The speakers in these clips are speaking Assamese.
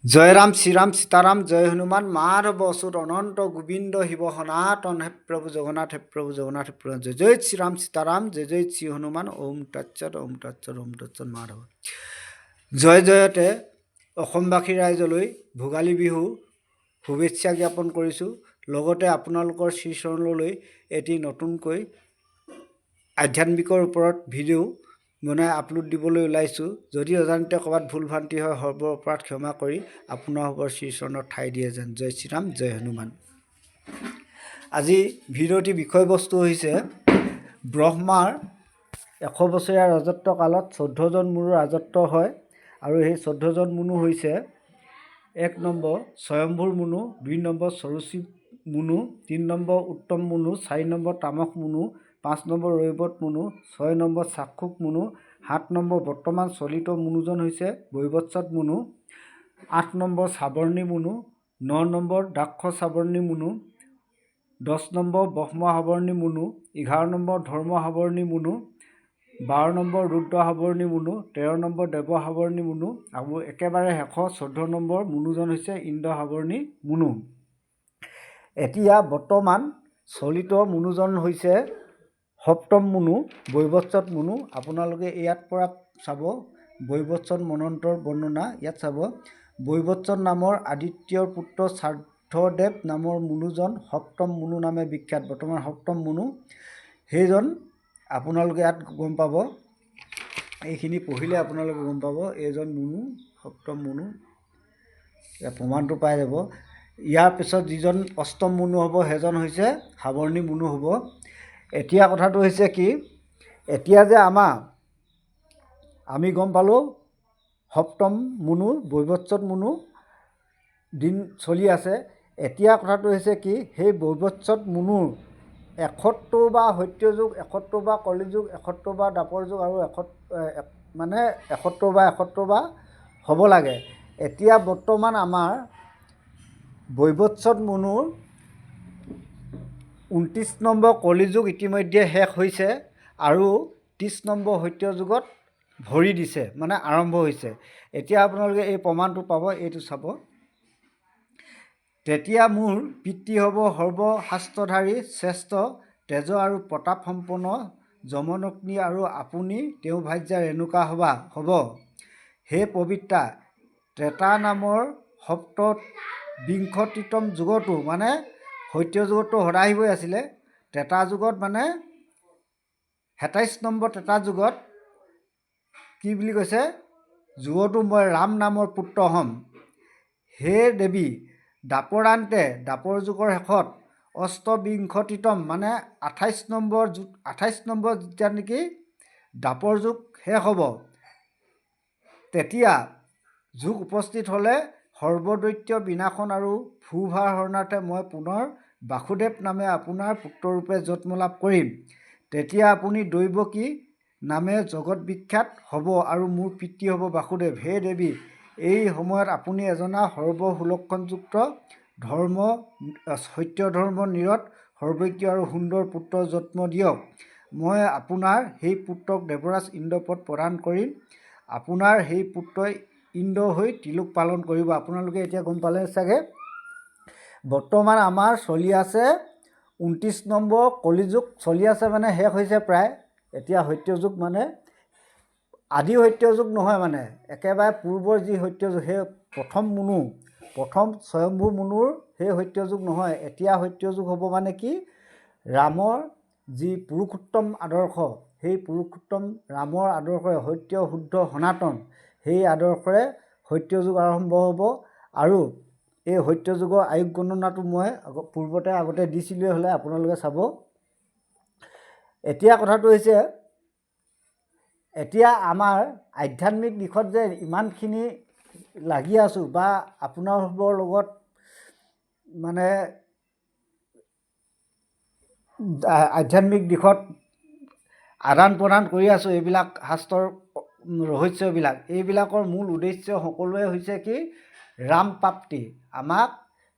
জয় ৰাম শ্ৰীৰাম সীতাৰাম জয় হনুমান মাধৱ অচ্যুত অনন্ত গোবিন্দ শিৱ সনাতন হে প্ৰভু জগন্নাথ হে প্ৰভু জগন্নাথ হে প্ৰভু। জয় জয় শ্ৰীৰাম সীতাৰাম, জয় জয় শ্ৰী হনুমান। ওম তৎসৎ, ওম তৎসৎ, ওম তৎসৎ। মাধৱ জয় জয়তে। অসমবাসী ৰাইজলৈ ভোগালী বিহু শুভেচ্ছা জ্ঞাপন কৰিছোঁ। লগতে আপোনালোকৰ শ্ৰীচৰণলৈ এটি নতুনকৈ আধ্যাত্মিকৰ ওপৰত ভিডিঅ' বনাই আপলোড দিবলৈ ওলাইছোঁ। যদি অজানিতে ক'ৰবাত ভুল ভ্ৰান্তি হয়, সৰ্ব অপৰাধ ক্ষমা কৰি আপোনাসৱৰ শ্ৰীচৰণত ঠাই দিয়ে যেন। জয় শ্ৰীৰাম, জয় হনুমান। আজি ভিডিঅ'টিৰ বিষয়বস্তু হৈছে ব্ৰহ্মাৰ 100 বছৰীয়া ৰাজত্ব কালত 14জন মনুৰ ৰাজত্ব হয় আৰু সেই 14জন মনু হৈছে 1 number Swayambhuva Manu, 2 number Swarochi Manu, 3 number Uttam Manu, 4 number Tamas Manu, 5 number Raivata Manu, 6 number Chakshusha Manu, 7 number বৰ্তমান চলিত মনুজন হৈছে Vaivasvata Manu, 8 number Savarni Manu, 9 number Daksha Savarni Manu, 10 number Brahma Savarni Manu, 11 number Dharma Savarni Manu, 12 number Rudra Savarni Manu, 13 number Deva Savarni Manu আৰু একেবাৰে শেষৰ 14 নম্বৰ মনুজন হৈছে ইন্দ্ৰ সাৱৰ্ণী মনু। এতিয়া বৰ্তমান চলিত মনুজন হৈছে সপ্তম মনু বৈবস্বত মনু। আপোনালোকে ইয়াত পৰা চাব, বৈবস্বত মন্বন্তৰ বৰ্ণনা ইয়াত চাব। বৈবস্বত নামৰ আদিত্যৰ পুত্ৰ শ্ৰাদ্ধদেৱ নামৰ মনুজন সপ্তম মনু নামে বিখ্যাত। বৰ্তমান সপ্তম মনু সেইজন আপোনালোকে ইয়াত গম পাব। এইখিনি পঢ়িলে আপোনালোকে গম পাব, এইজন মনু সপ্তম মনু, ইয়াত প্ৰমাণটো পাই যাব। ইয়াৰ পিছত যিজন অষ্টম মনু হ'ব, সেইজন হৈছে সাৱৰ্ণী মনু হ'ব। এতিয়া কথাটো হৈছে কি, এতিয়া যে আমি গম পালোঁ সপ্তম মনু বৈবস্বত মনু দিন চলি আছে। এতিয়া কথাটো হৈছে কি, সেই বৈবস্বত মনুৰ 71 বা সত্যযুগ, 71 বা কলিযুগ, 71 বা দ্বাপৰ যুগ আৰু মানে 71 বা 71 বা হ'ব লাগে। এতিয়া বৰ্তমান আমাৰ বৈবস্বত মনুৰ 29 নম্বৰ কলিযুগ ইতিমধ্যে শেষ হৈছে আৰু 30 নম্বৰ সত্যযুগত ভৰি দিছে, মানে আৰম্ভ হৈছে। এতিয়া আপোনালোকে এই প্ৰমাণটো পাব, এইটো চাব। তেতিয়া মোৰ পিতৃ হ'ব সৰ্বশাস্ত্ৰধাৰী, শ্ৰেষ্ঠ তেজ আৰু প্ৰতাপ সম্পন্ন যমদগ্নি আৰু আপুনি তেওঁৰ ভাৰ্যা ৰেণুকা হ'ব। হে পবিত্ৰা, ত্ৰেতা নামৰ সপ্তবিংশতিতম যুগতো, মানে সত্যযুগততো সদাশিৱই আছিলে, ত্ৰেতা যুগত মানে 27 নম্বৰ ত্ৰেতা যুগত কি বুলি কৈছে, যুগতো মই ৰাম নামৰ পুত্ৰ হ'ম। হে দেৱী, দ্বাপৰান্তে, দ্বাপৰ যুগৰ শেষত অষ্টবিংশতিতম মানে 28 নম্বৰ যুগ, 28 নম্বৰ যেতিয়া নেকি দ্বাপৰ যুগ শেষ হ'ব, তেতিয়া যুগ উপস্থিত হ'লে সৰ্বদৈত্য বিনাশন আৰু ভূভাৰ হৰণাৰ্থে মই পুনৰ বাসুদেৱ নামে আপোনাৰ পুত্ৰৰূপে জন্ম লাভ কৰিম। তেতিয়া আপুনি দৈৱকী নামে জগত বিখ্যাত হ'ব আৰু মোৰ পিতৃ হ'ব বাসুদেৱ। হে দেৱী, এই সময়ত আপুনি এজনা সৰ্বসুলক্ষণযুক্ত, ধৰ্ম সত্য ধৰ্ম নিৰত, সৰ্বজ্ঞ আৰু সুন্দৰ পুত্ৰ জন্ম দিয়ক। মই আপোনাৰ সেই পুত্ৰক দেৱৰাজ ইন্দ্ৰপদ প্ৰদান কৰিম। আপোনাৰ সেই পুত্ৰই ইন্দ্ৰ হৈ ত্ৰিলোক পালন কৰিব। আপোনালোকে এতিয়া গম পালে চাগে, বৰ্তমান আমাৰ চলি আছে 29 নম্বৰ কলিযুগ চলি আছে, মানে শেষ হৈছে প্ৰায়। এতিয়া সত্যযুগ মানে আদি সত্যযুগ নহয়, মানে একেবাৰে পূৰ্বৰ যি সত্যযুগ, সেই প্ৰথম মনু, প্ৰথম স্বয়ম্ভু মনুৰ সেই সত্যযুগ নহয়। এতিয়া সত্যযুগ হ'ব মানে কি, ৰামৰ যি পুৰুষোত্তম আদৰ্শ, সেই পুৰুষোত্তম ৰামৰ আদৰ্শৰে সত্য, শুদ্ধ, সনাতন সেই আদৰ্শৰে সত্যযুগ আৰম্ভ হ'ব। আৰু এই সত্যযুগৰ আয়ুস গণনাটো মই পূৰ্বতে আগতে দিছিলোঁৱে, হ'লে আপোনালোকে চাব। এতিয়া কথাটো হৈছে, এতিয়া আমাৰ আধ্যাত্মিক দিশত যে ইমানখিনি লাগি আছোঁ বা আপোনাসৱৰ লগত মানে আধ্যাত্মিক দিশত আদান প্ৰদান কৰি আছোঁ, এইবিলাক শাস্ত্ৰৰ ৰহস্যবিলাক, এইবিলাকৰ মূল উদ্দেশ্য সকলোৱে হৈছে কি, ৰাম প্ৰাপ্তি। আমাক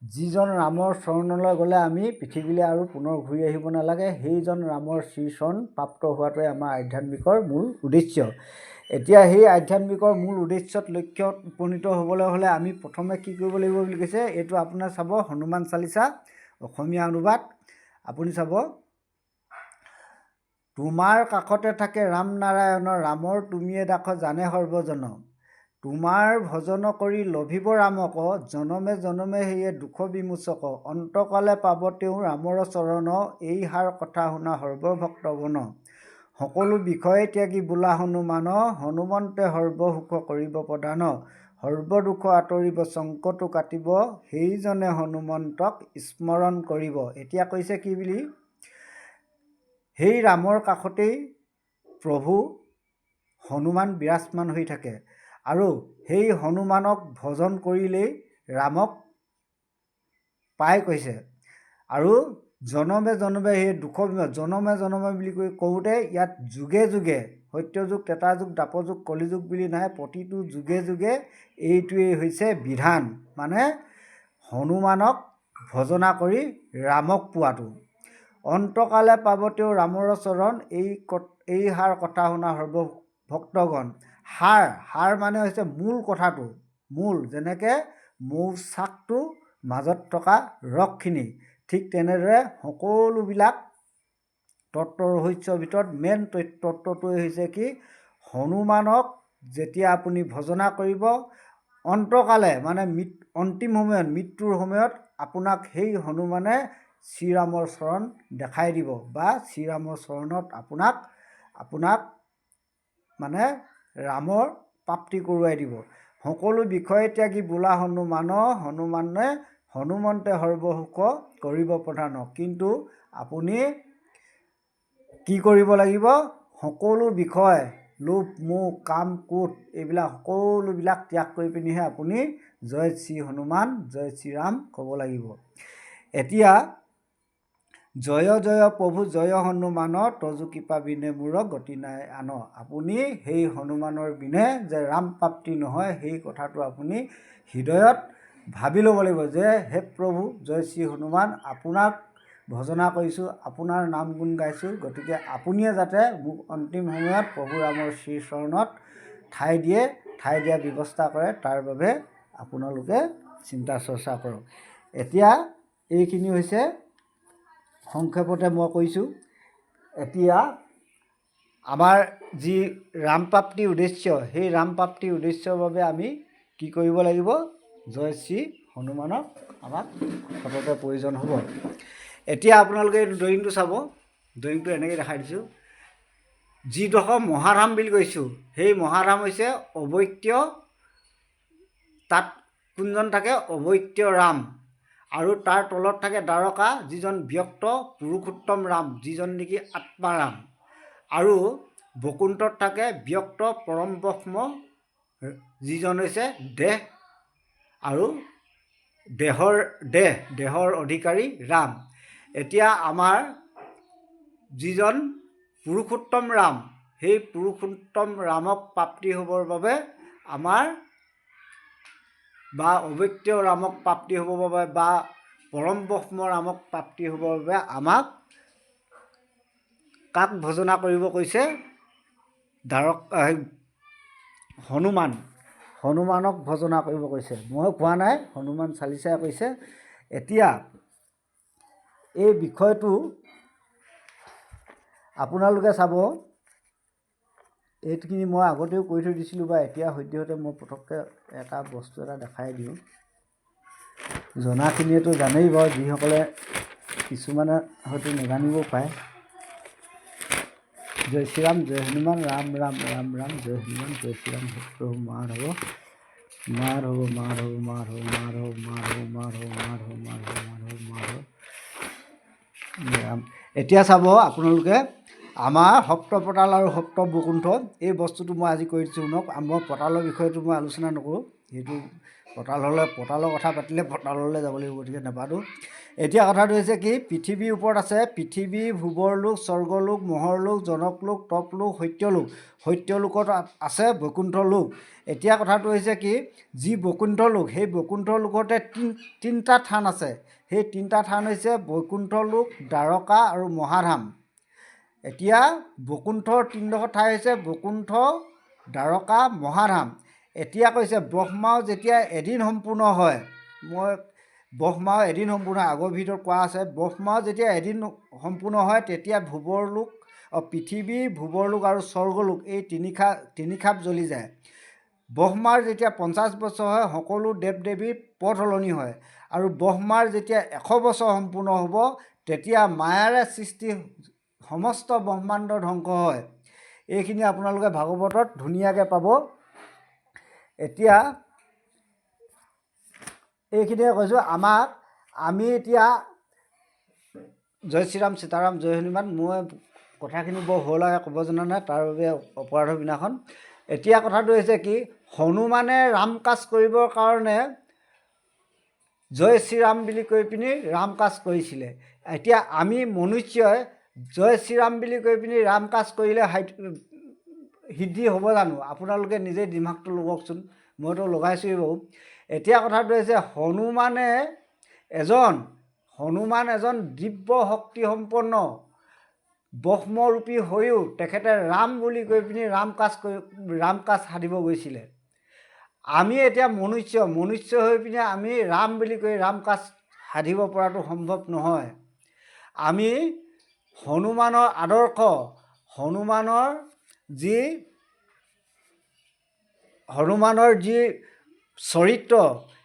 যিজন ৰামৰ চৰণলৈ গ'লে আমি পৃথিৱীলৈ আৰু পুনৰ ঘূৰি আহিব নালাগে, সেইজন ৰামৰ শ্ৰীচৰণ প্ৰাপ্ত হোৱাটোৱে আমাৰ আধ্যাত্মিকৰ মূল উদ্দেশ্য। এতিয়া সেই আধ্যাত্মিকৰ মূল উদ্দেশ্যত লক্ষ্যত উপনীত হ'বলৈ হ'লে আমি প্ৰথমে কি কৰিব লাগিব বুলি কৈছে, এইটো আপোনাৰ চাব হনুমান চালিচা অসমীয়া অনুবাদ। আপুনি চাব, তোমাৰ কাষতে থাকে ৰাম নাৰায়ণ, ৰামৰ তুমিয়ে দাস জানে সৰ্বজন, তোমাৰ ভজন কৰি লভিব ৰামক, জনমে জনমে সেয়ে দুখ বিমোচক, অন্তকালে পাব তেওঁ ৰামৰ চৰণ, এই সাৰ কথা শুনা সৰ্বভক্তগণ, সকলো বিষয়ে ত্যাগী বোলা হনুমান, হনুমন্তে সৰ্বসুখ কৰিব প্ৰদান, সৰ্বদুখ আঁতৰিব সংকটো কাটিব, সেইজনে হনুমন্তক স্মৰণ কৰিব। এতিয়া কৈছে কি বুলি, সেই ৰামৰ কাষতেই প্ৰভু হনুমান বিৰাজমান হৈ থাকে আৰু সেই হনুমানক ভজন কৰিলেই ৰামক পাই কৈছে। আৰু জনমে জনমে সেই দুখ জনমে জনমে বুলি কৈ কওঁতে ইয়াত যুগে যুগে সত্যযুগ, ত্ৰেতাযুগ, দ্বাপৰযুগ, কলিযুগ বুলি নাই, প্ৰতিটো যুগে যুগে এইটোৱেই হৈছে বিধান, মানে হনুমানক ভজনা কৰি ৰামক পোৱাটো। অন্তকালে পাব তেওঁ ৰামৰ চৰণ, এই সাৰ কথা শুনা সৰ্বভক্তগণ। সাৰ, সাৰ মানে হৈছে মূল কথাটো, মূল, যেনেকৈ মৌচাকটো মাজত থকা ৰসখিনি, ঠিক তেনেদৰে সকলোবিলাক তত্ত্ব ৰহস্যৰ ভিতৰত মেইন তত্ত্বটোৱে হৈছে কি, হনুমানক যেতিয়া আপুনি ভজনা কৰিব, অন্তকালে মানে অন্তিম সময়ত, মৃত্যুৰ সময়ত আপোনাক সেই হনুমানে শ্ৰীৰামৰ চৰণ দেখাই দিব বা শ্ৰীৰামৰ চৰণত আপোনাক মানে ৰামৰ প্ৰাপ্তি কৰোৱাই দিব। সকলো বিষয় ত্যাগী বোলা হনুমান, হনুমানে হনুমন্তে সৰ্বসুখ কৰিব প্ৰধান। কিন্তু আপুনি কি কৰিব লাগিব, সকলো বিষয় লোভ মোহ কাম ক্ৰোধ এইবিলাক সকলোবিলাক ত্যাগ কৰি পিনিহে আপুনি জয় শ্ৰী হনুমান জয় শ্ৰীৰাম ক'ব লাগিব। এতিয়া জয় জয় প্ৰভু জয় হনুমান, তজু কৃপা বিনে মোৰ গতি নাই আন। আপুনি সেই হনুমানৰ বিনে যে ৰাম প্ৰাপ্তি নহয়, সেই কথাটো আপুনি হৃদয়ত ভাবি ল'ব লাগিব যে হে প্ৰভু জয় শ্ৰী হনুমান, আপোনাক ভজনা কৰিছোঁ, আপোনাৰ নাম গুণ গাইছোঁ, গতিকে আপুনিয়ে যাতে মোক অন্তিম সময়ত প্ৰভু ৰামৰ শ্ৰীচৰণত ঠাই দিয়ে, ঠাই দিয়াৰ ব্যৱস্থা কৰে, তাৰ বাবে আপোনালোকে চিন্তা চৰ্চা কৰক। এতিয়া এইখিনি হৈছে সংক্ষেপতে মই কৈছোঁ। এতিয়া আমাৰ যি ৰামপ্ৰাপ্তিৰ উদ্দেশ্য, সেই ৰামপ্ৰাপ্তিৰ উদ্দেশ্যৰ বাবে আমি কি কৰিব লাগিব, জয় শ্ৰী হনুমানক আমাক সততে প্ৰয়োজন হ'ব। এতিয়া আপোনালোকে এই ড্ৰয়িংটো চাব, ড্ৰয়িংটো এনেকৈ দেখাই দিছোঁ। যিডোখৰ মহাধাম বুলি কৈছোঁ, সেই মহাধাম হৈছে অবৈত্য, তাত কোনজন থাকে, অবৈত্য ৰাম, আৰু তাৰ তলত থাকে দ্বাৰকা, যিজন ব্যক্ত পুৰুষোত্তম ৰাম, যিজন নেকি আত্মাৰাম, আৰু বৈকুণ্ঠত থাকে ব্যক্ত পৰম ব্ৰহ্ম, যিজন হৈছে দেহ আৰু দেহৰ অধিকাৰী ৰাম। এতিয়া আমাৰ যিজন পুৰুষোত্তম ৰাম, সেই পুৰুষোত্তম ৰামক প্ৰাপ্তি হ'বৰ বাবে আমাৰ বা অব্যক্ত ৰামক প্ৰাপ্তি হ'বৰ বাবে বা পৰম ব্ৰহ্ম ৰামক প্ৰাপ্তি হ'বৰ বাবে আমাক কাক ভজনা কৰিব কৈছে, দ্বাৰক হনুমান, হনুমানক ভজনা কৰিব কৈছে। মই কোৱা নাই, হনুমান চালিচাই কৈছে। এতিয়া এই বিষয়টো আপোনালোকে চাব, এইখিনি মই আগতেও কৈ থৈ দিছিলোঁ বা এতিয়া সদ্যহতে মই পটককৈ এটা বস্তু এটা দেখাই দিওঁ। জনাখিনিয়েতো জানেই বাৰু, যিসকলে কিছুমানে হয়তো নাজানিবও পাৰে। জয় শ্ৰীৰাম জয় হনুমান, ৰাম ৰাম ৰাম ৰাম, জয় হনুমান জয় শ্ৰীৰাম, প্ৰভু মাধৱ মাধৱ মাধৱ মাধৱ মাধৱ মাধৱ মাধৱ মাধৱ মাধৱ মাধৱ মাধৱ ৰাম। এতিয়া চাব আপোনালোকে আমাৰ সপ্তপতাল আৰু সপ্তবৈকুণ্ঠ এই বস্তুটো মই আজি কৈ দিছোঁ। শুনক, মই পতালৰ বিষয়টো মই আলোচনা নকৰোঁ, সেইটো পতাল হ'লে পতালৰ কথা পাতিলে পতাললৈ যাব লাগিব, গতিকে নাপাতোঁ। এতিয়া কথাটো হৈছে কি, পৃথিৱীৰ ওপৰত আছে পৃথিৱী, ভূৱৰলোক, স্বৰ্গলোক, মহৰলোক, জনকলোক, তপলোক, সত্যলোক। সত্যলোকত আছে বৈকুণ্ঠ লোক। এতিয়া কথাটো হৈছে কি, যি বৈকুণ্ঠ লোক, সেই বৈকুণ্ঠ লোকতে তিনিটা থান আছে। সেই তিনিটা থান হৈছে বৈকুণ্ঠ লোক, দ্বাৰকা আৰু মহাধাম। এতিয়া বৈকুণ্ঠৰ তিনিডোখৰ ঠাই হৈছে বৈকুণ্ঠ, দ্বাৰকা মহাধাম। এতিয়া কৈছে ব্ৰহ্মাও যেতিয়া এদিন সম্পূৰ্ণ হয়, মই ব্ৰহ্মাও এদিন সম্পূৰ্ণ আগৰ ভিতৰত কোৱা আছে, ব্ৰহ্মাও যেতিয়া এদিন সম্পূৰ্ণ হয় তেতিয়া ভূৱৰলোক, পৃথিৱী, ভূৱৰলোক আৰু স্বৰ্গলোক এই তিনি খাপ জ্বলি যায়। ব্ৰহ্মাৰ যেতিয়া 50 বছৰ হয় সকলো দেৱ দেৱীৰ পথ সলনি হয়। আৰু ব্ৰহ্মাৰ যেতিয়া 100 বছৰ সম্পূৰ্ণ হ'ব তেতিয়া মায়াৰে সৃষ্টি সমস্ত ব্ৰহ্মাণ্ড ধ্বংস হয়। এইখিনি আপোনালোকে ভাগৱতত ধুনীয়াকৈ পাব। এতিয়া এইখিনিয়ে কৈছোঁ আমাক, আমি এতিয়া জয় শ্ৰীৰাম সীতাৰাম জয় হনুমান। মই কথাখিনি বৰ সৰলাকৈ ক'ব জনা নাই, তাৰ বাবে অপৰাধৰ বিনাশন। এতিয়া কথাটো হৈছে কি, হনুমানে ৰাম কাজ কৰিবৰ কাৰণে জয় শ্ৰীৰাম বুলি কৈ পিনি ৰাম কাজ কৰিছিলে। এতিয়া আমি মনুষ্যই জয় শ্ৰীৰাম বুলি কৈ পিনি ৰাম কাজ কৰিলে সিদ্ধি হ'ব জানো? আপোনালোকে নিজেই দিমাগটো লগাওকচোন, মইতো লগাইছোঁৱেই বাৰু। এতিয়া কথাটো হৈছে হনুমান এজন দিব্য শক্তিসম্পন্ন ব্ৰহ্মৰূপী হৈও তেখেতে ৰাম বুলি কৈ পিনি ৰাম কাজ সাধিব গৈছিলে। আমি এতিয়া মনুষ্য হৈ পিনি আমি ৰাম বুলি কৈ ৰাম কাজ সাধিব পৰাটো সম্ভৱ নহয়। আমি হনুমানৰ আদৰ্শ, হনুমানৰ যি চৰিত্ৰ,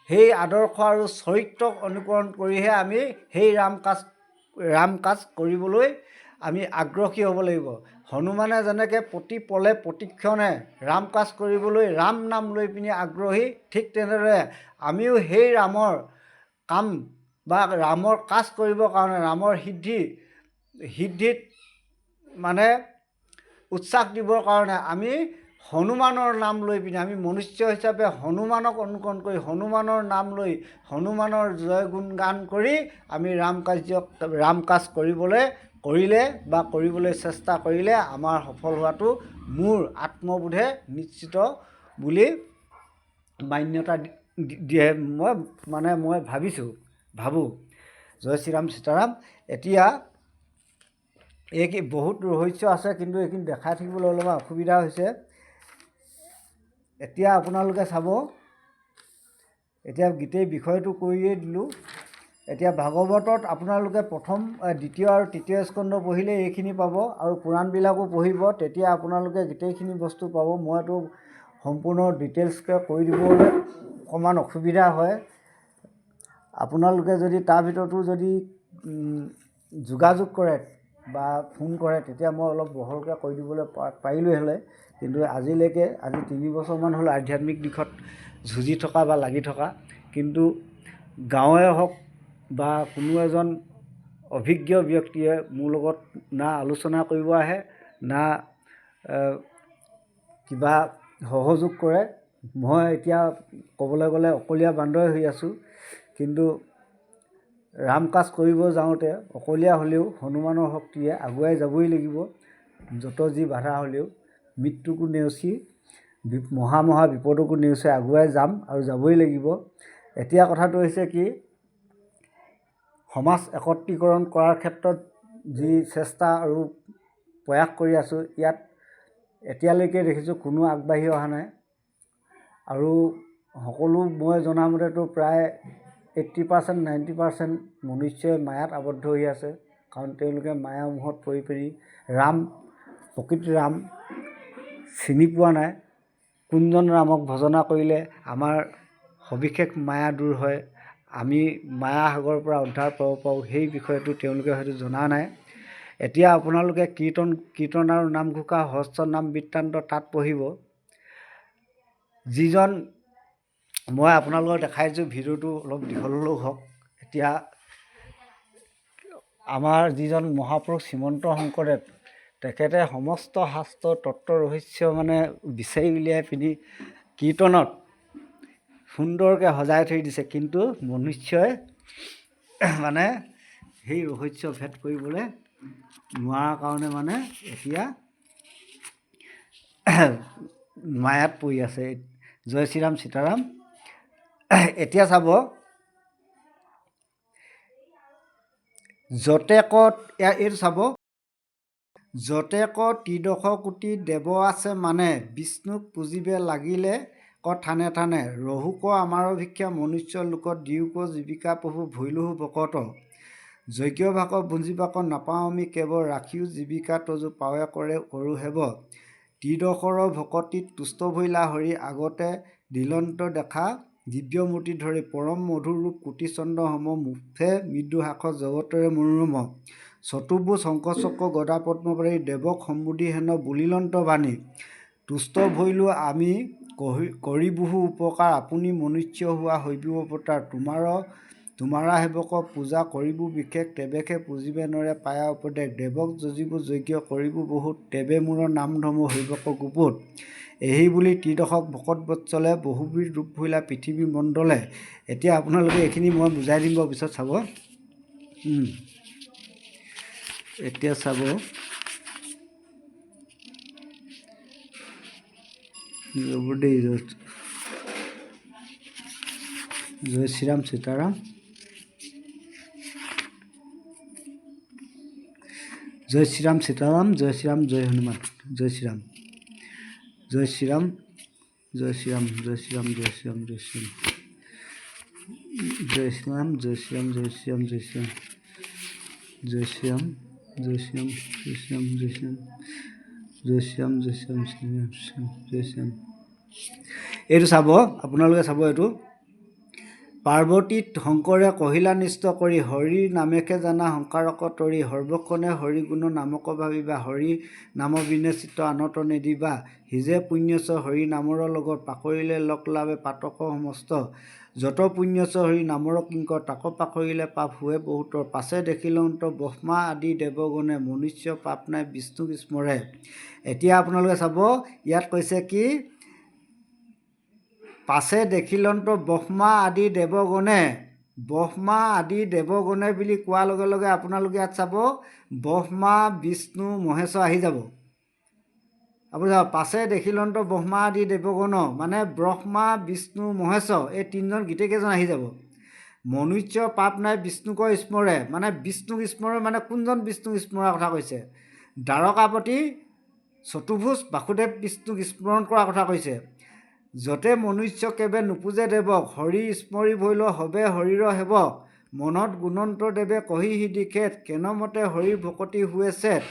সেই আদৰ্শ আৰু চৰিত্ৰক অনুকৰণ কৰিহে আমি সেই ৰাম কাজ কৰিবলৈ আমি আগ্ৰহী হ'ব লাগিব। হনুমানে যেনেকৈ প্ৰতি পলে প্ৰতিক্ষণে ৰাম কাজ কৰিবলৈ ৰাম নাম লৈ পিনি আগ্ৰহী, ঠিক তেনেদৰে আমিও সেই ৰামৰ কাম বা ৰামৰ কাজ কৰিবৰ কাৰণে ৰামৰ সিদ্ধিত মানে উৎসাহ দিবৰ কাৰণে আমি হনুমানৰ নাম লৈ পিনি আমি মনুষ্য হিচাপে হনুমানক অনুকৰণ কৰি হনুমানৰ নাম লৈ হনুমানৰ জয় গুণ গান কৰি আমি ৰাম কাজ কৰিলে বা কৰিবলৈ চেষ্টা কৰিলে আমাৰ সফল হোৱাটো মোৰ আত্মবোধে নিশ্চিত বুলি মান্যতা দিয়ে। মই ভাবোঁ। জয় শ্ৰীৰাম সীতাৰাম। এতিয়া এই কি বহুত ৰহস্য আছে, কিন্তু এইখিনি দেখাই থাকিবলৈ অলপমান অসুবিধা হৈছে। এতিয়া আপোনালোকে চাব, এতিয়া গোটেই বিষয়টো কৈয়ে দিলোঁ। এতিয়া ভাগৱতত আপোনালোকে প্ৰথম, দ্বিতীয় আৰু তৃতীয় স্কন্ধ পঢ়িলে এইখিনি পাব, আৰু পুৰাণবিলাকো পঢ়িব, তেতিয়া আপোনালোকে গোটেইখিনি বস্তু পাব। মইতো সম্পূৰ্ণ ডিটেইলছকৈ কৈ দিবলৈ অকণমান অসুবিধা হয়। আপোনালোকে যদি তাৰ ভিতৰতো যদি যোগাযোগ কৰে বা ফোন কৰে, তেতিয়া মই অলপ বহলকৈ কৈ দিবলৈ পাৰিলোঁ হ'লে। কিন্তু আজিলৈকে, আজি 3 বছৰমান হ'ল আধ্যাত্মিক দিশত যুঁজি থকা বা লাগি থকা, কিন্তু গাঁৱে হওক বা কোনো এজন অভিজ্ঞ ব্যক্তিয়ে মোৰ লগত না আলোচনা কৰিব আহে, না কিবা সহযোগ কৰে। মই এতিয়া ক'বলৈ গ'লে অকলীয়া বান্দৰে হৈ আছোঁ। কিন্তু ৰাম কাজ কৰিব যাওঁতে অকলীয়া হ'লেও হনুমানৰ শক্তিয়ে আগুৱাই যাবই লাগিব, যত যি বাধা হ'লেও মৃত্যুকো নেওচি, মহা মহা বিপদকো নেওচি আগুৱাই যাম আৰু যাবই লাগিব। এতিয়া কথাটো হৈছে কি, সমাজ একত্ৰীকৰণ কৰাৰ ক্ষেত্ৰত যি চেষ্টা আৰু প্ৰয়াস কৰি আছোঁ, ইয়াত এতিয়ালৈকে দেখিছোঁ কোনো আগবাঢ়ি অহা নাই। আৰু সকলো মই জনামতেতো প্ৰায় 80% 90% মনুষ্যই মায়াত আবদ্ধ হৈ আছে। কাৰণ তেওঁলোকে মায়া মোহত পৰি পৰি প্ৰকৃত ৰাম চিনি পোৱা নাই। কোনজন ৰামক ভজনা কৰিলে আমাৰ সবিশেষ মায়া দূৰ হয়, আমি মায়া সাগৰৰ পৰা উদ্ধাৰ পাব পাৰোঁ, সেই বিষয়টো তেওঁলোকে হয়তো জনা নাই। এতিয়া আপোনালোকে কীৰ্তন আৰু নামঘোষা সহস্ৰ নাম বৃত্তান্ত তাত পঢ়িব। যিজন মই আপোনালোকক দেখাইছোঁ, ভিডিঅ'টো অলপ দীঘল হ'লেও হওক। এতিয়া আমাৰ যিজন মহাপুৰুষ শ্ৰীমন্ত শংকৰদেৱ, তেখেতে সমস্ত শাস্ত্ৰ তত্ত্ব ৰহস্য বিচাৰি উলিয়াই পিনি কীৰ্তনত সুন্দৰকৈ সজাই থৈ দিছে। কিন্তু মনুষ্যই সেই ৰহস্য ভেদ কৰিবলৈ নোৱাৰাৰ কাৰণে এতিয়া মায়াত পৰি আছে। জয় শ্ৰীৰাম সীতাৰাম। এতিয়া চাব, যতেকত, এইটো চাব, যতেক ত্ৰিদশ কোটি দেৱ আছে মানে বিষ্ণুক পুজিবে লাগিলে ক থানে থানে। ৰহুক আমাৰ ভিক্ষা মনুষ্য লোকত দিয়োক জীৱিকা প্ৰভু ভৈলোহো ভকত। যজ্ঞ ভাগ ভুঞ্জিবাক নাপাওঁ আমি কেৱ ৰাখিও জীৱিকা তজু পাৱে কৰে কৰোঁ হেব। ত্ৰিদশৰ ভকতিত তুষ্ট ভৈলা হৰি আগতে দিলন্ত দেখা দিব্য মূৰ্তি ধৰি। পৰম মধুৰ ৰূপ কোটি চন্দ্ৰ সম মুখে মৃদু হাস জগতৰে মনোৰম। চতুৰ্ভুজ শংখ চক্ৰ গদা পদ্মপাণি দেৱক সম্বুধি হেন বুলিলন্ত বাণী। তুষ্ট ভৈলো আমি কৰিবোহো উপকাৰ আপুনি মনুষ্য হোৱা হৈবো অৱতাৰ। তোমাৰা সেৱক পূজা কৰিবো বিশেষ তেবেসে পুজিবে নৰে পায়া উপদেশ। দেৱক যজিবো যজ্ঞ কৰিবো বহুত তেবে মোৰ নাম ধৰ্ম হৈবক গুপুত। এহি বুলি ত্ৰিদশক ভকত বৎসলে বহুবিধ ৰূপ ভৈলা পৃথিৱী মণ্ডলে। এতিয়া আপোনালোকে এইখিনি মই বুজাই দিম বাৰু পিছত চাব। এতিয়া চাব ৰ'ব দেই। জয় শ্ৰীৰাম সীতাৰাম, জয় শ্ৰীৰাম সীতাৰাম, জয় শ্ৰীৰাম, জয় হনুমান, জয় শ্ৰীৰাম, জয় শ্ৰীৰাম, জয় শ্ৰীৰাম, জয় শ্ৰীৰাম, জয় শ্ৰীৰাম, জয় শ্ৰীৰাম, জয় শ্ৰীৰাম, জয় শ্ৰীৰাম, জয় শ্ৰীৰাম, জয় শ্ৰীৰাম, জয় শ্ৰীৰাম, জয় শ্ৰীৰাম, জয় শ্ৰীৰাম, জয় শ্ৰীৰাম, জয় শ্ৰীৰাম, জয় শ্ৰীৰাম, শ্ৰীৰাম শ্ৰীৰাম, জয় শ্ৰীৰাম। এইটো চাব আপোনালোকে চাব এইটো। পাৰ্বতীত শংকৰে কহিলা নিষ্ঠ কৰি হৰিৰ নামেকে জানা সংসাৰক তৰি। সৰ্বক্ষণে হৰি গুণ নামক ভাবিবা হৰি নাম বিনে চিত্ত আনত নিদিবা। সিজে পুণ্যচ হৰি নামৰ লগত পাকৰিলে লগ লাভে পাতক সমস্ত। যত পুণ্যচ হৰি নামৰ কিংকৰ তাক পাকৰিলে পাপ হোৱে বহুতৰ। পাছে দেখিলন্ত ব্ৰহ্মা আদি দেৱগণে মনুষ্য পাপ নাই বিষ্ণুক স্মৰে। এতিয়া আপোনালোকে চাব ইয়াত কৈছে কি, পাছে দেখিলন্ত ব্ৰহ্মা আদি দেৱগণে, ব্ৰহ্মা আদি দেৱগণে বুলি কোৱাৰ লগে লগে আপোনালোকে ইয়াত চাব ব্ৰহ্মা বিষ্ণু মহেশ্বৰ আহি যাব। আপুনি চাব পাছে দেখিলন্ত ব্ৰহ্মা আদি দেৱগণ মানে ব্ৰহ্মা বিষ্ণু মহেশ্বৰ এই তিনিজন গোটেইকেইজন আহি যাব। মনুষ্য পাপ নাই বিষ্ণুক স্মৰে মানে বিষ্ণুক স্মৰে মানে কোনজন বিষ্ণুক স্মৰাৰ কথা কৈছে? দ্বাৰকাপতি চতুৰ্ভুজ বাসুদেৱ বিষ্ণুক স্মৰণ কৰাৰ কথা কৈছে। য'তে মনুষ্য কেৱে নুপূজে দেৱক হৰি স্মৰি ভৈল হবে হৰিৰ সেৱক। মনত গুণন্ত দেৱে কহি সিদ্ধি খেত কেনমতে হৰিৰ ভকতি হোৱে চেত।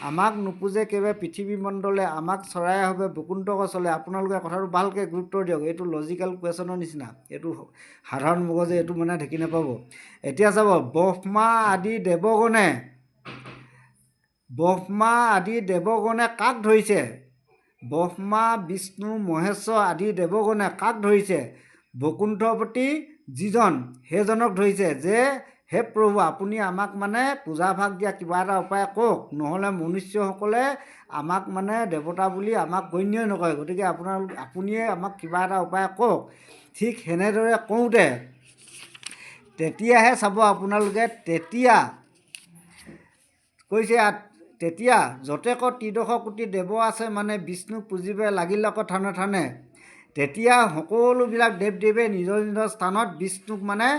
আমাক নুপূজে কেৱে পৃথিৱী মণ্ডলে আমাক চৰাই হবে বৈকুণ্ঠক চলে। আপোনালোকে কথাটো ভালকৈ গুৰুত্ব দিয়ক, এইটো লজিকেল কুৱেশ্যনৰ নিচিনা, এইটো সাধাৰণ মগজে এইটো মানে ঢেকি নাপাব। এতিয়া চাব ব্ৰহ্মা আদি দেৱগণে, ব্ৰহ্মা আদি দেৱগণে কাক ধৰিছে? ব্ৰহ্মা বিষ্ণু মহেশ্বৰ আদি দেৱগণে কাক ধৰিছে? বৈকুণ্ঠপতি যিজন সেইজনক ধৰিছে যে হে প্ৰভু আপুনি আমাক মানে পূজা ভাগ দিয়া কিবা এটা উপায় কওক, নহ'লে মনুষ্যসকলে আমাক মানে দেৱতা বুলি আমাক গণ্যই নকৰে, গতিকে আপুনিয়ে আমাক কিবা এটা উপায় কওক। ঠিক সেনেদৰে কওঁতে তেতিয়াহে চাব আপোনালোকে তেতিয়া কৈছে তেতিয়া যতেক ত্ৰিদশ কোটি দেৱ আছে মানে বিষ্ণু পুজিবে লাগিলক থানে থানে। তেতিয়া সকলোবিলাক দেৱ দেৱীয়ে নিজৰ নিজৰ স্থানত বিষ্ণুক মানে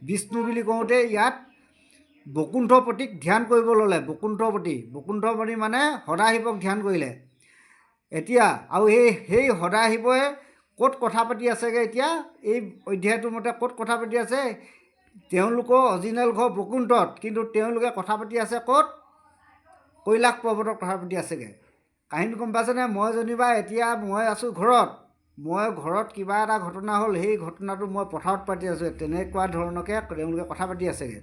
বিষ্ণু বুলি কওঁতে ইয়াত বৈকুণ্ঠপতিক ধ্যান কৰিব ল'লে। বৈকুণ্ঠপতি, বৈকুণ্ঠপতি মানে সদাশিৱক ধ্যান কৰিলে। এতিয়া আৰু সেই সদাশিৱই ক'ত কথা পাতি আছেগৈ এতিয়া এই অধ্যায়টোৰ মতে ক'ত কথা পাতি আছে? তেওঁলোকৰ অৰিজিনেল ঘৰ বৈকুণ্ঠত, কিন্তু তেওঁলোকে কথা পাতি আছে ক'ত? কৈলাশ পৰ্বতত কথা পাতি আছেগৈ। কাহিনীটো গম পাইছেনে? মই যেনিবা এতিয়া মই আছোঁ ঘৰত, মই ঘৰত কিবা এটা ঘটনা হ'ল, সেই ঘটনাটো মই পথাৰত পাতি আছোঁ, তেনেকুৱা ধৰণকে তেওঁলোকে কথা পাতি আছেগৈ।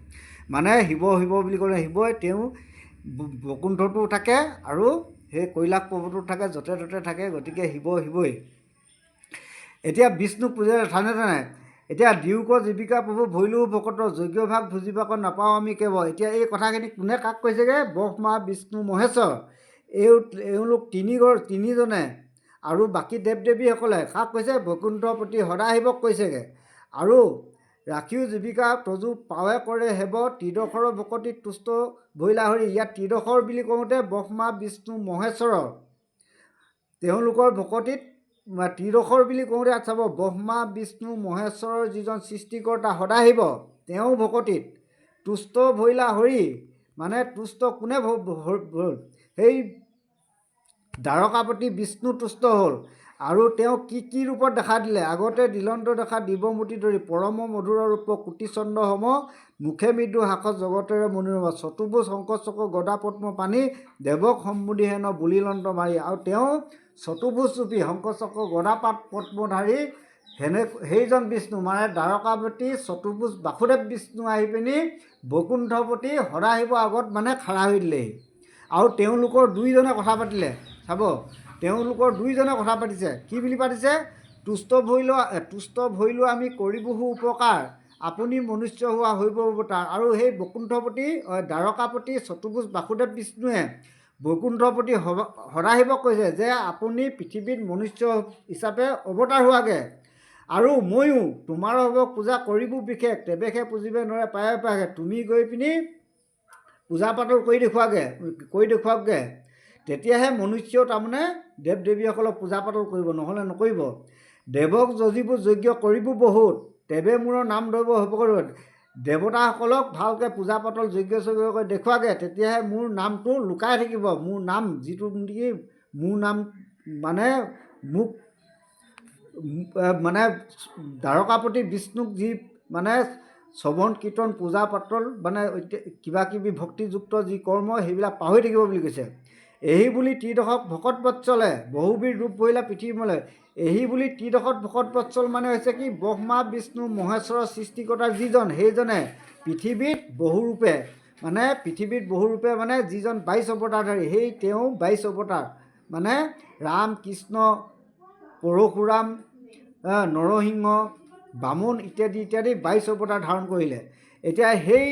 মানে শিৱ শিৱ বুলি ক'লে শিৱই তেওঁ বৈকুণ্ঠতো থাকে আৰু সেই কৈলাশ পৰ্বতো থাকে, য'তে ত'তে থাকে, গতিকে শিৱ শিৱই। এতিয়া বিষ্ণু পূজা থানে থানে। এতিয়া দিয়োক জীৱিকা প্ৰভু ভৈলো ভকত যজ্ঞ ভাগ ভুজিবাক নাপাওঁ আমি কেৱ। এতিয়া এই কথাখিনি কোনে কাক কৈছেগৈ? ব্ৰহ্মা বিষ্ণু মহেশ্বৰ এওঁলোক তিনিজনে আৰু বাকী দেৱ দেৱীসকলে কাক কৈছে? বৈকুণ্ঠপতি সদাশিৱক কৈছেগৈ। আৰু ৰাখিও জীৱিকা তজু পাৱে কৰে সেৱ ত্ৰিদশৰ ভকতি তুষ্ট ভৈলা হৰি। ইয়াত ত্ৰিদশৰ বুলি কওঁতে ব্ৰহ্মা বিষ্ণু মহেশ্বৰৰ তেওঁলোকৰ ভকতিত ত্ৰিদশৰ বুলি কওঁতে ইয়াত চাব ব্ৰহ্মা বিষ্ণু মহেশ্বৰৰ যিজন সৃষ্টিকৰ্তা সদাশিৱ তেওঁ ভকতিত তুষ্ট ভৈলা হৰি মানে তুষ্ট কোনে সেই দ্বাৰকাপতি বিষ্ণু তুষ্ট হ'ল আৰু তেওঁ কি কি ৰূপত দেখা দিলে। আগতে দিলন্ত দেখা দিব্যমূৰ্তি ধৰি পৰম মধুৰ ৰূপ কোটি চন্দ্ৰ সম মুখে মৃদু হাস জগতেৰে মনোৰম চতুৰ্ভুজ শংখ চক্ৰ গদা পদ্ম পাণি দেৱক সম্বুধি হেন বুলিলন্ত মাৰি। আৰু তেওঁ চতুৰ্ভুজ ৰূপী শংখ চক্ৰ গদা পাত পদ্মধাৰী সেনে সেইজন বিষ্ণু মানে দ্বাৰকাপতি চতুৰ্ভুজ বাসুদেৱ বিষ্ণু আহি পিনি বৈকুণ্ঠপতি সদাশিৱৰ আগত মানে খাৰা হৈ দিলেহি। আৰু তেওঁলোকৰ দুইজনে কথা পাতিলে। চাব, তেওঁলোকৰ দুইজনে কথা পাতিছে। কি বুলি পাতিছে? তুষ্ট ভৈল আমি কৰিবহো উপকাৰ, আপুনি মনুষ্য হোৱা হৈব অৱতাৰ। আৰু সেই বৈকুণ্ঠপতি দ্বাৰকাপতি চতুৰ্ভুজ বাসুদেৱ বিষ্ণুৱে বৈকুণ্ঠপতি সদাশিৱক কৈছে যে আপুনি পৃথিৱীত মনুষ্য হিচাপে অৱতাৰ হোৱাগৈ আৰু ময়ো তোমাৰ হ'ব পূজা কৰিব বিশেষ, তেবেসে পুজিবে নৰে পায়ে পায়ে। তুমি গৈ পিনি পূজা পাতল কৰি দেখুৱাগৈ, তেতিয়াহে মনুষ্যও তাৰমানে দেৱ দেৱীসকলক পূজা পাতল কৰিব, নহ'লে নকৰিব। দেৱক যজিব যজ্ঞ কৰিব বহুত, তেবে মোৰ নাম ধৰিব হ'ব। দেৱতাসকলক ভালকৈ পূজা পাতল যজ্ঞ চজ্ঞ কৰি দেখুৱাগৈ, তেতিয়াহে মোৰ নামটো লুকাই থাকিব। মোৰ নাম যিটো নেকি মোৰ নাম মানে মোক মানে দ্বাৰকাপতি বিষ্ণুক যি মানে শ্ৰৱণ কীৰ্তন পূজা পাতল মানে কিবা কিবি ভক্তিযুক্ত যি কৰ্ম সেইবিলাক পাহৰি থাকিব বুলি কৈছে। এহি বুলি ত্ৰিদশক ভকত বৎসলে বহুবীৰ ৰূপ ভৰিলা পৃথিৱীমলে। এহি বুলি ত্ৰিদশত ভকত বৎসল মানে হৈছে কি, ব্ৰহ্মা বিষ্ণু মহেশ্বৰৰ সৃষ্টিকৰ্তা যিজন, সেইজনে পৃথিৱীত বহুৰূপে মানে পৃথিৱীত বহুৰূপে মানে যিজন 22 অৱতাৰধাৰী, সেই তেওঁ 22 অৱতাৰ মানে ৰাম কৃষ্ণ পৰশুৰাম নৰসিংহ বামুণ ইত্যাদি ইত্যাদি 22 অৱতাৰ ধাৰণ কৰিলে। এতিয়া সেই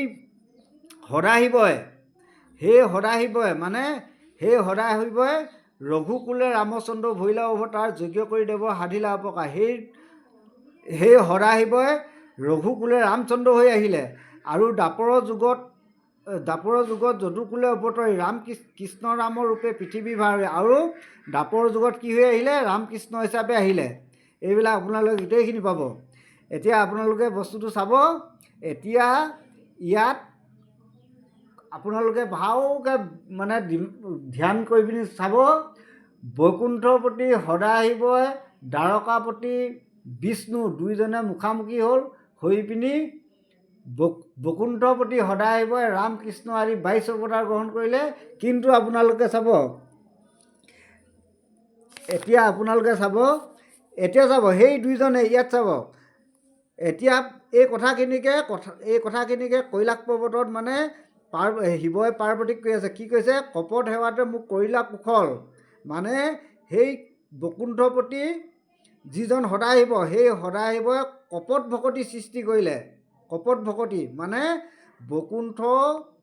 সদাশিৱই মানে সেই সদাশিৱই ৰঘুকুলে ৰামচন্দ্ৰ ভৈলা অৱতাৰ যজ্ঞ কৰি দেৱ সাধিলা অপকাৰ। সেই সদাশিৱই ৰঘুকুলে ৰামচন্দ্ৰ হৈ আহিলে আৰু দ্বাপৰৰ যুগত যদুকুলে অৱতৰি ৰাম কৃষ্ণ ৰামৰ ৰূপে পৃথিৱী ভাৰ। আৰু দ্বাপৰ যুগত কি হৈ আহিলে? ৰামকৃষ্ণ হিচাপে আহিলে। এইবিলাক আপোনালোকে গোটেইখিনি পাব। এতিয়া আপোনালোকে বস্তুটো চাব। এতিয়া ইয়াত আপোনালোকে ভালকৈ মানে ধ্যান কৰি পিনি চাব, বৈকুণ্ঠপতি সদাশিৱই দ্বাৰকাপতি বিষ্ণু দুইজনে মুখামুখি হ'ল হৈ পিনি বৈকুণ্ঠপতি সদাশিৱই ৰাম কৃষ্ণ আদি 22 অৱতাৰ গ্ৰহণ কৰিলে। কিন্তু আপোনালোকে চাব, এতিয়া আপোনালোকে চাব, এতিয়া চাব, সেই দুইজনে ইয়াত চাব। এতিয়া এই কথাখিনিকে কৈলাশ পৰ্বতত মানে শিৱই পাৰ্বতীক কৈ আছে। কি কৈছে? কপট সেৱাতে মোক কৰিলা কুশল। মানে সেই বৈকুণ্ঠপতি যিজন সদাশিৱ, সেই সদাশিৱই কপট ভকতি সৃষ্টি কৰিলে। কপট ভকতি মানে বৈকুণ্ঠ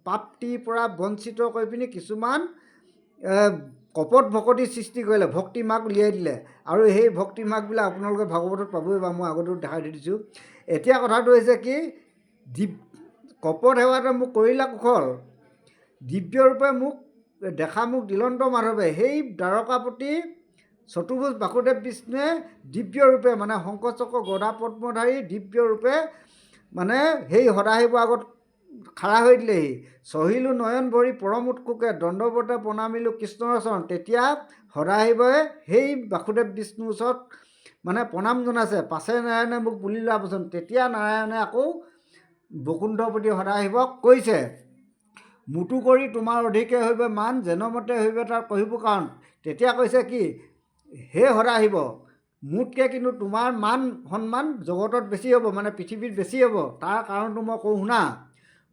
প্ৰাপ্তিৰ পৰা বঞ্চিত কৰি পিনি কিছুমান কপট ভকতি সৃষ্টি কৰিলে, ভক্তি মাৰ্গ উলিয়াই দিলে। আৰু সেই ভক্তি মাৰ্গবিলাক আপোনালোকে ভাগৱতত পাবই বা মই আগতেও দেখাই দি দিছোঁ। এতিয়া কথাটো হৈছে কি, কপট সেৱাতে মোক কৰিলা কুশল, দিব্যৰূপে মোক দেখা মোক দিলন্ত মাধৱে। সেই দ্বাৰকাপতি চতুৰ্ভুজ বাসুদেৱ বিষ্ণুৱে দিব্যৰূপে মানে শংখ চক্ৰ গদা পদ্মধাৰী দিব্যৰূপে মানে সেই সদাশিৱৰ আগত খাৰা হৈ দিলেহি। চহিলো নয়ন ভৰি পৰম উৎসুকে দণ্ডৱতে প্ৰণামিলোঁ কৃষ্ণৰ চৰণ। তেতিয়া সদাশিৱই সেই বাসুদেৱ বিষ্ণুৰ ওচৰত মানে প্ৰণাম জনাইছে। পাছে নাৰায়ণে মোক বুলিলা বচন। তেতিয়া নাৰায়ণে আকৌ বৈকুণ্ঠপতি সদাশিৱক কৈছে, মোতো কৰি তোমাৰ অধিকে হৈবে মান, যেনমতে হৈবে তাৰ কহিব কাৰণ। তেতিয়া কৈছে কি, হে সদাশিৱ, মোতকৈ কিন্তু তোমাৰ মান সন্মান জগতত বেছি হ'ব, মানে পৃথিৱীত বেছি হ'ব। তাৰ কাৰণটো মই কওঁ শুনা।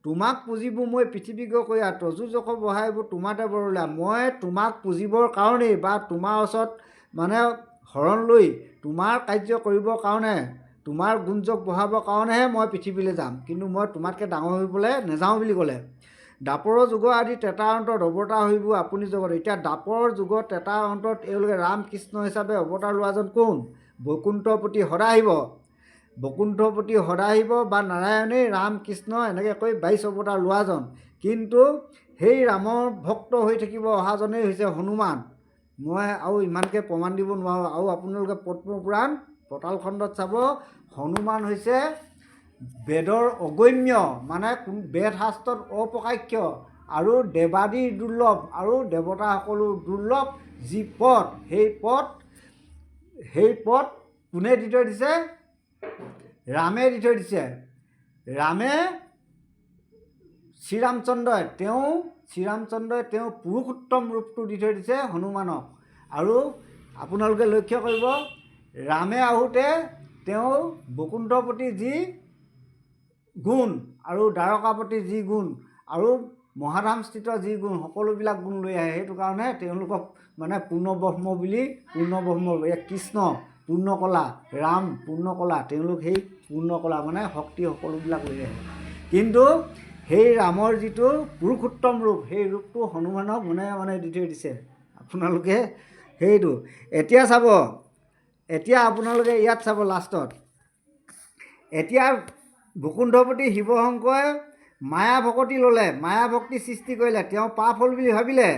তোমাক পুজিব মই পৃথিৱী গৈ কৈয়া তজু যশ বঢ়াইব তোমাতে বৰলা। মই তোমাক পুজিবৰ কাৰণেই বা তোমাৰ ওচৰত মানে শৰণ লৈ তোমাৰ কাৰ্য কৰিবৰ কাৰণে, তোমাৰ গুণযোগ বঢ়াবৰ কাৰণেহে মই পৃথিৱীলৈ যাম, কিন্তু মই তোমাতকৈ ডাঙৰ হৈ নাযাওঁ বুলি ক'লে। দ্বাপৰৰ যুগৰ আদি ত্ৰেতাৰ অন্তত অৱতাৰ হৈব আপুনি জগত। এতিয়া দ্বাপৰ যুগত ত্ৰেতাৰ অন্তত এওঁলোকে ৰাম কৃষ্ণ হিচাপে অৱতাৰ লোৱাজন কোন? বৈকুণ্ঠপতি সদাশিৱ। বৈকুণ্ঠপতি সদাশিৱ বা নাৰায়ণেই ৰাম কৃষ্ণ এনেকৈ কৈ 22 অৱতাৰ লোৱাজন। কিন্তু সেই ৰামৰ ভক্ত হৈ থাকিব অহাজনেই হৈছে হনুমান। মই আৰু ইমানকৈ প্ৰমাণ দিব নোৱাৰোঁ। আৰু আপোনালোকে পদ্মপুৰাণ পতালখণ্ডত চাব, হনুমান হৈছে বেদৰ অগম্য, মানে কোন বেদ শাস্ত্ৰত অপ্ৰকাশ্য আৰু দেৱাদিৰ দুৰ্লভ আৰু দেৱতাসকলো দুৰ্লভ যি পথ, সেই পথ কোনে দি থৈ দিছে? ৰামে দি থৈ দিছে। ৰামে শ্ৰীৰামচন্দ্ৰই তেওঁ শ্ৰীৰামচন্দ্ৰই তেওঁ পুৰুষোত্তম ৰূপটো দি থৈ দিছে হনুমানক। আৰু আপোনালোকে লক্ষ্য কৰিব, ৰামে আহোঁতে তেওঁ বৈকুণ্ঠপতি যি গুণ আৰু দ্বাৰকাপতি যি গুণ আৰু মহাধামস্থিত যি গুণ, সকলোবিলাক গুণ লৈ আহে। সেইটো কাৰণে তেওঁলোকক মানে পূৰ্ণব্ৰহ্ম বুলি, পূৰ্ণব্ৰহ্ম, এই কৃষ্ণ পূৰ্ণকলা, ৰাম পূৰ্ণকলা, তেওঁলোক সেই পূৰ্ণকলা মানে শক্তি সকলোবিলাক লৈ আহে। কিন্তু সেই ৰামৰ যিটো পুৰুষোত্তম ৰূপ, সেই ৰূপটো হনুমানক মনে মনে দি থৈ দিছে। আপোনালোকে সেইটো এতিয়া চাব, এতিয়া আপোনালোকে ইয়াত চাব লাষ্টত, এতিয়া বৈকুণ্ঠপতি শিৱশংকৰে মায়া ভকতি ল'লে, মায়া ভক্তি সৃষ্টি কৰিলে, তেওঁ পাপ হ'ল বুলি ভাবিলে।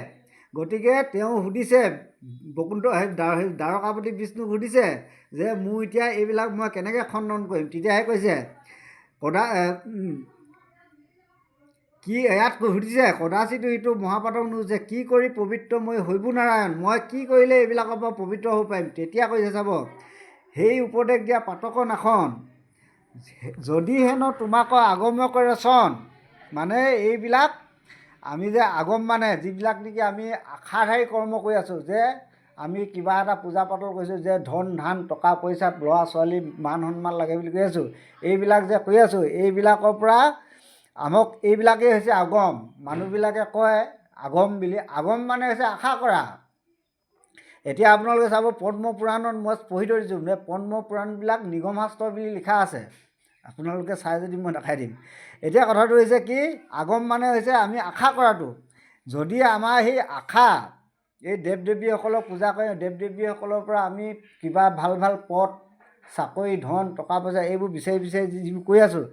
গতিকে তেওঁ সুধিছে বৈকুণ্ঠ দ্বাৰকাপতি বিষ্ণুক সুধিছে যে মোৰ এতিয়া এইবিলাক মই কেনেকৈ খণ্ডন কৰিম। তেতিয়াহে কৈছে কদা কি ইয়াত সুধিছে, কদাচিতো ইটো মহাপাতক নুজে কি কৰি পবিত্ৰ মই হৈবো নাৰায়ণ, মই কি কৰিলে এইবিলাকৰ পৰা পবিত্ৰ হ'ব পাৰিম। তেতিয়া কৈছে চাব, সেই উপদেশ দিয়া পাতক নাখন, যদি হেনো তোমাক আগম কৰে চন, মানে এইবিলাক আমি যে আগম মানে যিবিলাক নেকি আমি আশাধাৰী কৰ্ম কৰি আছোঁ, যে আমি কিবা এটা পূজা পাতল কৰিছোঁ, যে ধন ধান টকা পইচা ল'ৰা ছোৱালী মান সন্মান লাগে বুলি কৈ আছোঁ, এইবিলাক যে কৰি আছোঁ, এইবিলাকৰ পৰা আমাক এইবিলাকেই হৈছে আগম। মানুহবিলাকে কয় আগম বুলি, আগম মানে হৈছে আশা কৰা। এতিয়া আপোনালোকে চাব পদ্ম পুৰাণত মই পঢ়ি থৈ দিছোঁ, পদ্ম পুৰাণবিলাক নিগম শাস্ত্ৰ বুলি লিখা আছে, আপোনালোকে চাই যদি মই দেখাই দিম। এতিয়া কথাটো হৈছে কি, আগম মানে হৈছে আমি আশা কৰাটো। যদি আমাৰ সেই আশা, এই দেৱ দেৱীসকলক পূজা কৰি দেৱ দেৱীসকলৰ পৰা আমি কিবা ভাল ভাল পদ, চাকৰি, ধন, টকা পইচা এইবোৰ বিচাৰি বিচাৰি যিবোৰ কৰি আছোঁ,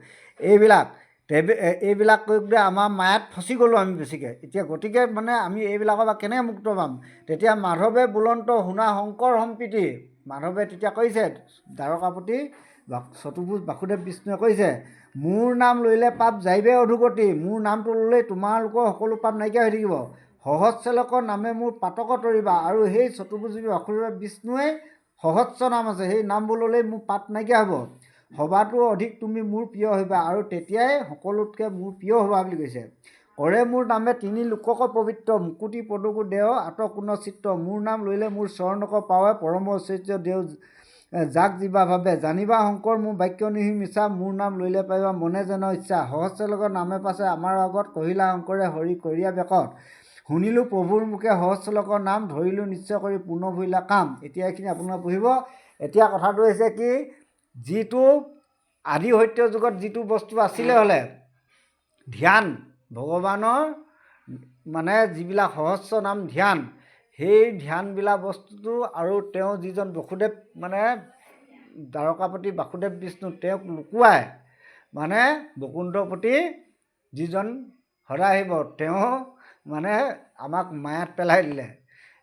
এইবিলাক কৰি পেলাই আমাৰ মায়াত ফচি গ'লোঁ আমি বেছিকৈ। এতিয়া গতিকে মানে আমি এইবিলাকৰ পৰা কেনেকৈ মুক্ত পাম? তেতিয়া মাধৱে বোলন্ত শুনা শংকৰ সম্প্ৰীতি, মাধৱে তেতিয়া কৈছে দ্বাৰকাপতি চতুৰ্ভুজ বাসুদেৱ বিষ্ণুৱে কৈছে, মোৰ নাম লৈলে পাপ যাইবে অধোগতি, মোৰ নামটো ল'লেই তোমালোকৰ সকলো পাপ নাইকিয়া হৈ থাকিব। সহস্ৰলোকৰ নামে মোৰ পাতক তৰিবা, আৰু সেই চতুৰ্ভুজ বাসুদেৱ বিষ্ণুৱে সহস্ৰ নাম আছে, সেই নামবোৰ ল'লেই মোৰ পাপ নাইকিয়া হ'ব। সবাতো অধিক তুমি মোৰ প্ৰিয় হ'বা, আৰু তেতিয়াই সকলোতকৈ মোৰ প্ৰিয় হ'বা বুলি কৈছে। কৰে মোৰ নামে তিনি লোকক পবিত্ৰ, মুকুতি পদকো দেও আত কোন চিত্ৰ, মোৰ নাম লৈলে মোৰ চৰণক পাৱে, পৰম ঐশ্বৰ্য দেও যাক যিবা ভাবে। জানিবা শংকৰ মোৰ বাক্য নিহি মিছা, মোৰ নাম লৈলে পাৰিবা মনে যেন ইচ্ছা। সহস্ৰলোকৰ নামে পাছে আমাৰ আগত, কহিলা শংকৰে হৰি কৰিয়া বেকত। শুনিলোঁ প্ৰভুৰ মুখে সহস্ৰলোকৰ নাম, ধৰিলোঁ নিশ্চয় কৰি পূৰ্ণ ভৰিলা কাম। এতিয়া এইখিনি আপোনালোকে পঢ়িব। এতিয়া কথাটো হৈছে কি, যিটো আদি সত্য যুগত যিটো বস্তু আছিলে হ'লে ধ্যান, ভগৱানৰ মানে যিবিলাক সহস্ৰ নাম ধ্যান, সেই ধ্যানবিলাক বস্তুটো আৰু তেওঁ যিজন বসুদেৱ মানে দ্বাৰকাপতি বাসুদেৱ বিষ্ণু, তেওঁক লুকুৱাই মানে বৈকুণ্ঠপতি যিজন সদাশিৱ, তেওঁ মানে আমাক মায়াত পেলাই দিলে।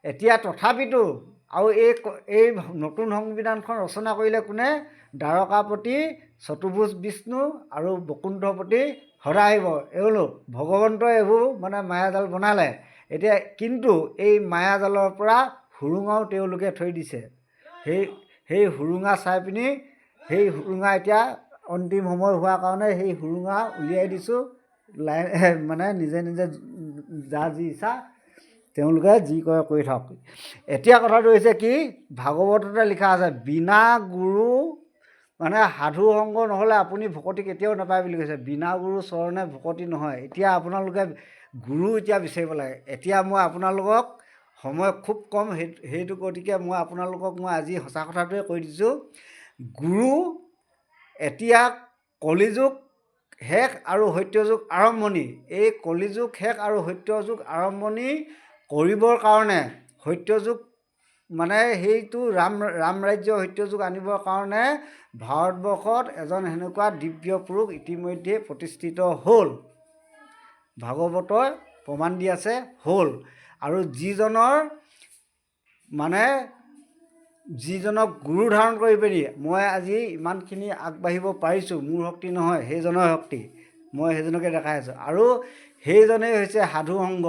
এতিয়া তথাপিতো আৰু এই নতুন সংবিধানখন ৰচনা কৰিলে কোনে? দ্বাৰকাপতি চতুৰ্ভুজ বিষ্ণু আৰু বৈকুণ্ঠপতি সদাশিৱ, এওঁলোক ভগৱন্তই এইবোৰ মানে মায়াজাল বনালে। এতিয়া কিন্তু এই মায়াজালৰ পৰা সুৰুঙাও তেওঁলোকে থৈ দিছে। সেই সুৰুঙা চাই পিনি, সেই সুৰুঙা এতিয়া অন্তিম সময় হোৱাৰ কাৰণে সেই সুৰুঙা উলিয়াই দিছোঁ। মানে নিজে নিজে যাৰ যি ইচ্ছা তেওঁলোকে যি কৰে কৰি থাকক। এতিয়া কথাটো হৈছে কি, ভাগৱততে লিখা আছে, বিনা গুৰু মানে সাধু সংগ নহ'লে আপুনি ভকতি কেতিয়াও নাপায় বুলি কৈছে। বিনা গুৰু চৰণে ভকতি নহয়। এতিয়া আপোনালোকে গুৰু এতিয়া বিচাৰিব লাগে। এতিয়া মই আপোনালোকক সময় খুব কম, সেইটো গতিকে মই আপোনালোকক মই আজি সঁচা কথাটোৱে কৈ দিছোঁ। গুৰু এতিয়া কলিযুগ শেষ আৰু সত্যযুগ আৰম্ভণি। এই কলিযুগ শেষ আৰু সত্যযুগ আৰম্ভণি কৰিবৰ কাৰণে, সত্যযুগ মানে সেইটো ৰাম ৰাজ্য সত্যযুগ আনিবৰ কাৰণে ভাৰতবৰ্ষত এজন সেনেকুৱা দিব্য পুৰুষ ইতিমধ্যে প্ৰতিষ্ঠিত হ'ল। ভাগৱতৰ প্ৰমাণ দি আছে হ'ল। আৰু যিজনৰ মানে যিজনক গুৰু ধাৰণ কৰি পিনি মই আজি ইমানখিনি আগবাঢ়িব পাৰিছোঁ, মোৰ শক্তি নহয়, সেইজনৰ শক্তি, মই সেইজনকে দেখাই আছোঁ। আৰু সেইজনেই হৈছে সাধু সংগ।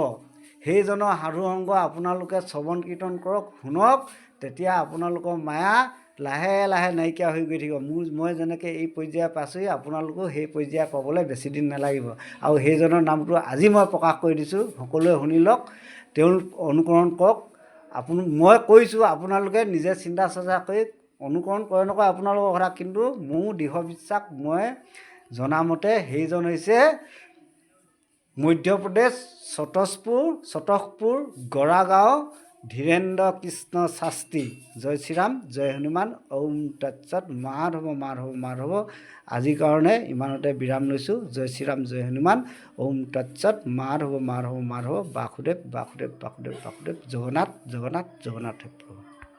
সেইজনৰ সাধু সংগ আপোনালোকে শ্ৰৱণ কীৰ্তন কৰক, শুনক, তেতিয়া আপোনালোকৰ মায়া লাহে লাহে নাইকিয়া হৈ গৈ থাকিব। মই যেনেকৈ এই পৰ্যায় পাইছোঁহি, আপোনালোকো সেই পৰ্যায় পাবলৈ বেছি দিন নালাগিব। আৰু সেইজনৰ নামটো আজি মই প্ৰকাশ কৰি দিছোঁ, সকলোৱে শুনি লওক, তেওঁৰ অনুকৰণ কৰক। মই কৈছোঁ, আপোনালোকে নিজে চিন্তা চৰ্চা কৰি অনুকৰণ কৰে নকৰে আপোনালোকৰ কথা, কিন্তু মোৰ দৃঢ় বিশ্বাস, মই জনামতে সেইজন হৈছে মধ্যপ্ৰদেশ ছটশপুৰ গড়াগাঁও ধীৰেন্দ্ৰ কৃষ্ণ শাস্ত্ৰী। জয় শ্ৰীৰাম, জয় হনুমান, ঔম তৎসৎ, মাধৱ মাধৱ মাধৱ। আজিৰ কাৰণে ইমানতে বিৰাম লৈছোঁ। জয় শ্ৰীৰাম, জয় হনুমান, ঔম তৎসৎ, মাধৱ মাধৱ মাধৱ, বাসুদেৱ বাসুদেৱ বাসুদেৱ বাসুদেৱ, জগন্নাথ জগন্নাথ জগন্নাথ হে প্ৰভু।